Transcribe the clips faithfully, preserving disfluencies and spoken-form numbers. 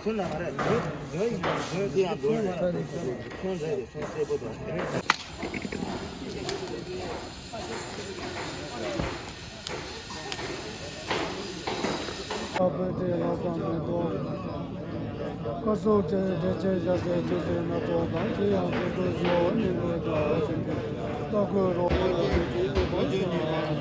ཁོ་ན་མ་རེད། འདོད་འདོད་ཡིན་པ་འདོད་དེ་ཡང་འདོད་རེད། ཚོང་རེད། ཚོང་གསལ་པོ་དང་། ཁ་སོགས་ཀྱི་འདྲེ་ཆེན་བཞག་པའི་ཆུ་ཆེན་སྣ་ཚོགས་དང་། ཅི་ཡང་ཚོགས་ཀྱི་བཞི་བོ་ནི་འདོད་དགའ་ཞིང་། ལྟ་སྐོར་རོ་ཁོ་ཡོད་ཀྱི་ཅི་ཡོད་པ་ཞིག་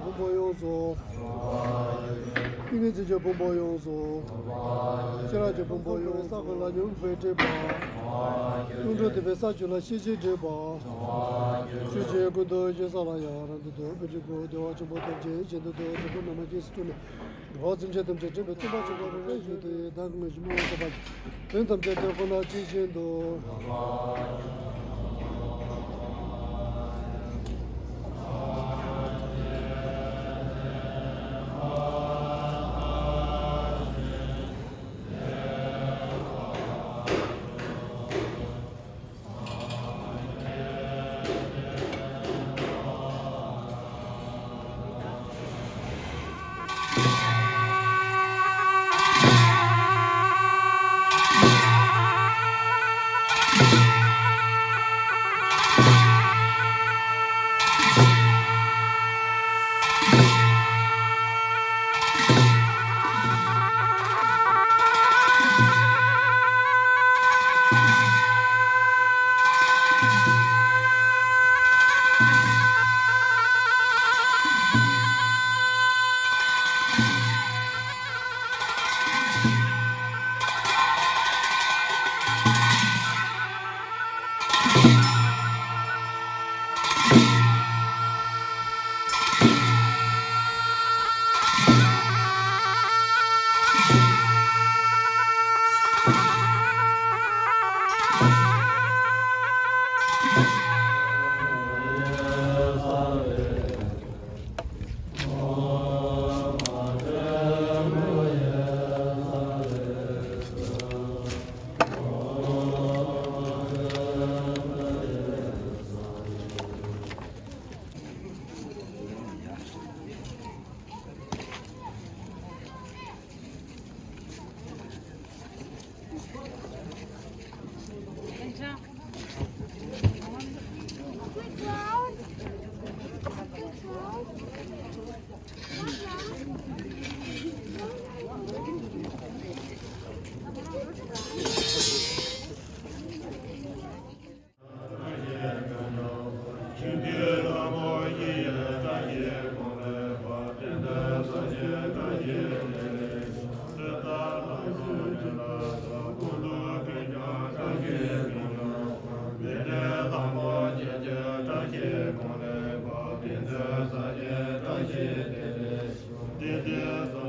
ཕུང་པོ་ཡོངས་སུ། ཏིང་ངེ་འཛིན་གྱི་ཕུང་པོ་ཡོངས་སུ། ཤེས་རབ་ཀྱི་ཕུང་པོ་ཡོངས་སུ། ས་ཀུན་ལ་མྱུར་བའི་སྤྲུལ་པ། གཡུང་དྲུང་ལྡན་པའི་ས་བཅུ་ལ་ཤེས་བྱའི་སྤྲུལ་པ། ཆོས་ཀྱི་ཀུན་ཏུ་སྤྱོད་ས་ལ་ཡང་རབ་ཏུ་འདོད་པའི་སྤྲུལ་སྐུ་བདེ་བ་ཆེན་པོ་ཐམས་ཅད་གཞན་དུ་འདོད་ཚོགས་ཀུན་རྣམས་རྒྱས་སུ་སྤྲུལ་ནས། འགྲོ་བ་སེམས་ཅན་ཐམས་ཅད་འདྲེན་པའི་སྟོན་པ་ཆེན་པོ་རེ་རེ་བཞིན་དུ་ཡི་དམ་གང་གི་ཞིང་མ་ཡང་དག་པ་དོན་ཐམས་ཅད་དེ་ཁོ་ན་ཇི་བཞིན་དུ། དེ་དེ་ཙམ་